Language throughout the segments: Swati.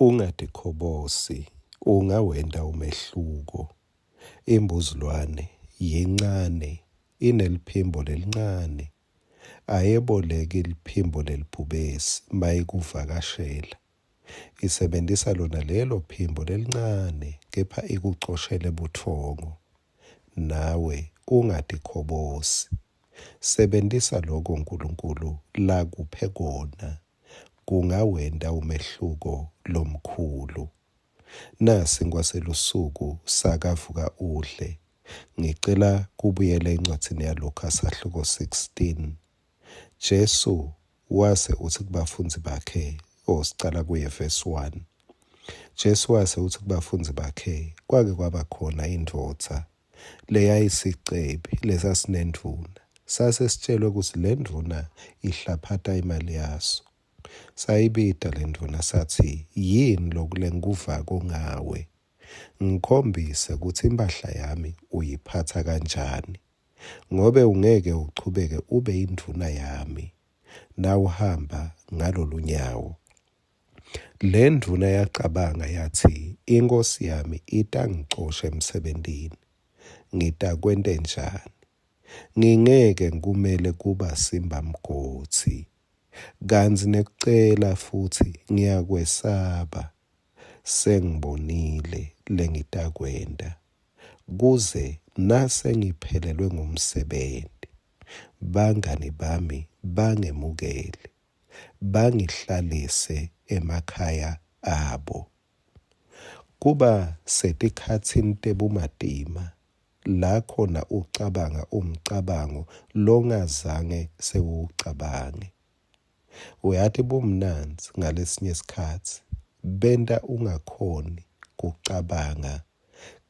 Ungatikhobosi, ungawenta umehluko. Imbuzulwane yincane, ineliphimbo lelincane. Ayeboleki liphimbo lelibhubesi mayikuvakashela. Isebentisa lona lelo phimbo lelincane kepha ikucoshele butfongo. Nawe ungatikhobosi. Sebentisa loko Nkulunkulu lakuphe kona kungawenta umehluko lomkhulu. Nasi selusuku sakavuka udle. Ngicela kubuyela encwadzini yaLukha sahluko 16. Jesu wase utsi kubafundzi bakhe, oh sicala kuye verse 1. Jesu wase utsi kubafundzi bakhe, kwake kwaba khona indvodza leyayisicebi lesasinendvuna. Sase sitshelwe kutsi le ndvuna ihlaphata imali yaso. Sayibita le ndvuna satsi, Yini loku lengikuvako ngawe? Ngikhombise kutsi imphahla yami uyiphatsa kanjani, ngobe ungeke uchubeke ube yindvuna yami nawuhamba ngalolunyawo. Le ndvuna yacabanga yatsi, Inkhosi yami itangicosha emsebentini. Ngitakwentenjani? Ngingeke ngikumele kuba simbamgodzi. Kantsi nekucela futsi ngiyakwesaba, sengibonile lengitakwenta, kuze nasengiphelelwe ngumsebenti, bangani bami bangemukele, bangihlalise emakhaya abo. Kuba setikhatsini tebumatima la khona ucabanga umcabango longazange sewuwucabange. Uyati bumnandzi ngalesinye sikhatsi benta ungakhoni kucabanga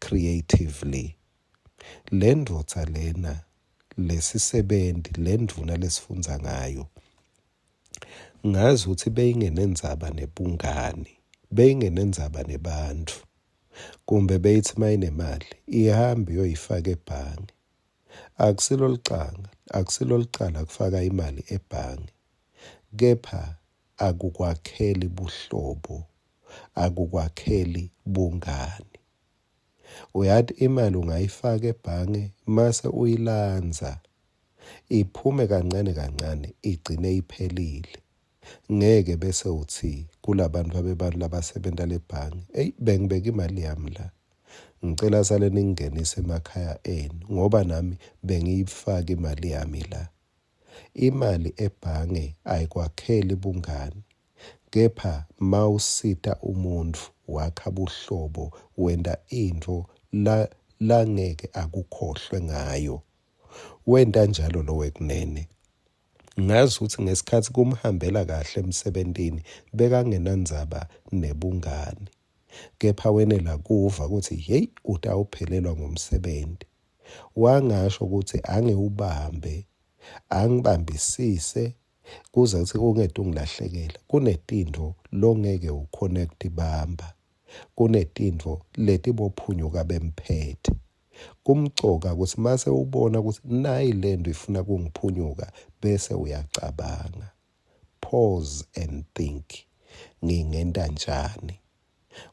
creatively. Lendvodza lena lesisebenti lendvuna lesifundza ngayo Ngazi ukuthi beyingenendzaba nebungani, beyingenendzaba nebantfu, kumbe beyithi mayinemali ihambe iyoyifaka ebhange. Akusilo licanga, akusilo licala kufaka imali ebhange, kepha akukwakheli buhlobo, akukwakheli bungani. Uyati imali ungayifaka ebhange mase uyilandza iphume kancane kancane igcine iphelile. Ngeke bese utsi kulabantfu abebantu labasebenta lebhange, eyi bengibeke imali yami la, ngicela sale ningingenise emakhaya enu ngoba nami bengiyifaka imali yami la. Imali ebhange ayikwakheli bungani, Kepha mawusita umuntfu wakha buhlobo wenta intfo la langeke akukhohlwe ngayo. Wenta njalo lo wekunene. Ngazi kutsi ngesikhatsi kumhambela kahle emsebentini bekangenandzaba nebungani. Kepha wenela kuva kutsi hheyi utawuphelelwa ngumsebenti. Wangasho kutsi angiwubambe, angibambisise Kuze kutsi ungete ungilahlekela, kunetintfo longeke ukhone kutibamba, kunetintfo letibophunyuka bemphethe. Kumcoka kutsi mase ubona kutsi nayi lento ifuna kungiphunyuka bese uyacabanga. Pause and think. Ngingenta njani?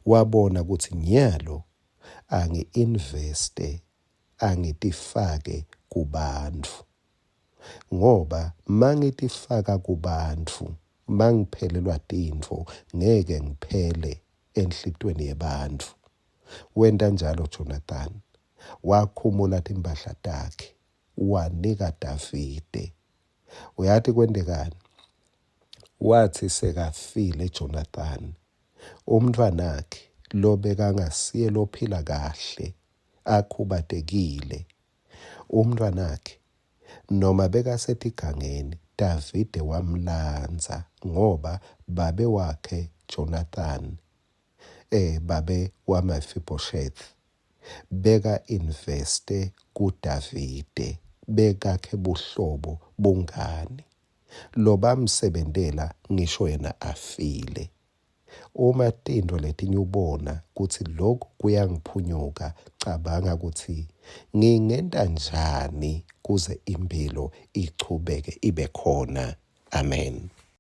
Wabona kutsi nyalo angi-investe, angitifake kubantfu. Ngoba mangitifaka kubantfu, mangiphelelwa tintfo, ngeke ngiphele enhlitiyweni yebantfu. Wenta njalo Jonathan, wakhumula timphahla takhe, wanika Davide. Uyati kwentekani? Watsi sekafile Jonathan, umntfwanakhe lobekangasiye lophila kahle, akhubatekile, Umntfwanakhe, noma bekasetigangeni, Davide wamlandza, ngoba babe wakhe Jonathan, eh, babe waMephibosheth, beka-investe kuDavide, bekakhe buhlobo, bungani, lobamsebentela ngisho yena afile. Uma tintfo letinye ubona kutsi loku kuyangiphunyuka, cabanga kutsi ngingenta njani kuze imphilo ichubeke ibe khona. Amen.